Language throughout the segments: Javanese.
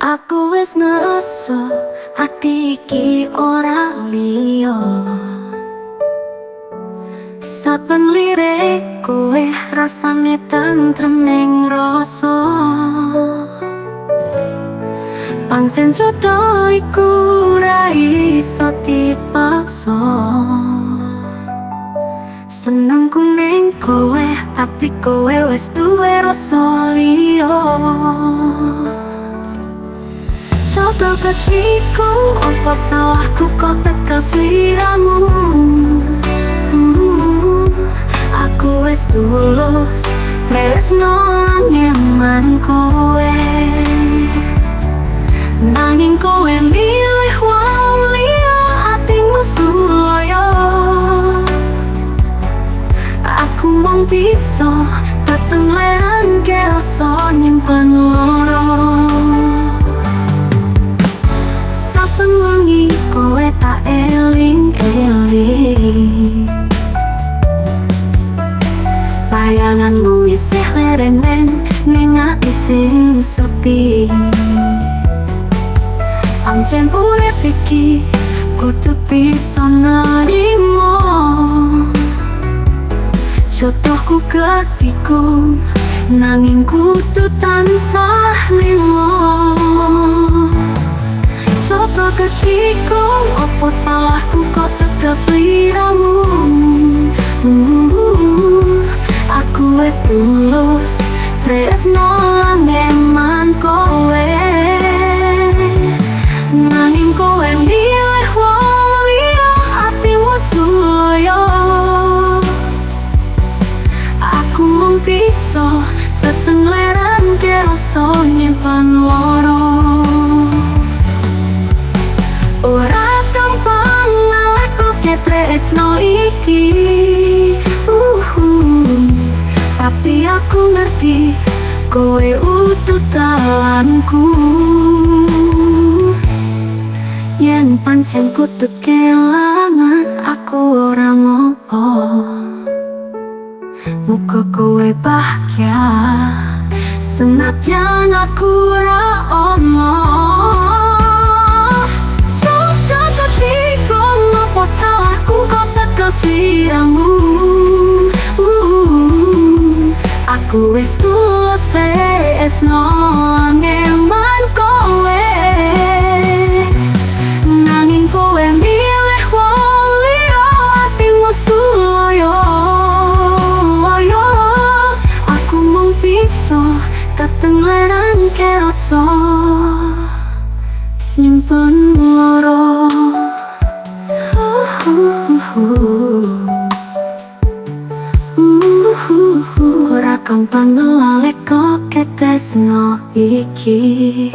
Aku wis ngerasa ati iki ora liya. Saben lirik kowe rasane tentrem ning rasa. Pancen jodoh iku ora iso dipaksa. Senengku ning kowe, tapi kowe wis duwe rasa liya. Coba ketiku, apa salahku kok tekel sliramu? Aku wis tulus tresno lan nyaman kowe. Nanging kowe milih wong liya, atimu suloyo. Aku mung bisa peteng leran rasa nyimpen loro. Saben wengi kowe tak eling-eling, bayanganmu isih lerenen ning ati sing sepi. Pancen urip iki kudu bisa nerimo. Jodohku ketikung nanging kudu tansah nrimo. Coba ketikung, apa salahku kok tekel sliramu? Aku wis tulus tresno lan eman kowe. Nanging kowe milih wong liya, atimu suloyo. Aku mung bisa peteng leran rasa nyimpen loro. Ora gampang nglakoke tresno iki, tapi aku ngerti kowe utuh dalanku. Yen pancen kudu kelangan, aku ora ngopo. Muga kowe bahagia senadyan aku ora ono. Coba ketikung, apa salahku kok tekel sliramu? Aku wis tulus tresno ngeman kowe. Nanging kowe milih wong liya, atimu suloyo. Aku mung bisa peteng leran rasa nyimpen loro. Ora gampang nglalekoke tresno iki,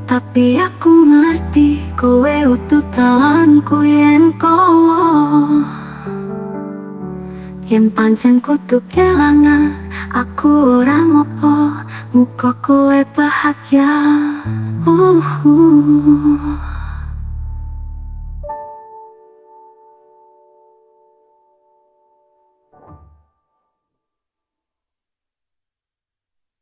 tapi aku ngerti kowe utuh dalanku yen kowo. Yen pancen kudu kelangan, aku ora ngopo. Muga kowe bahagia.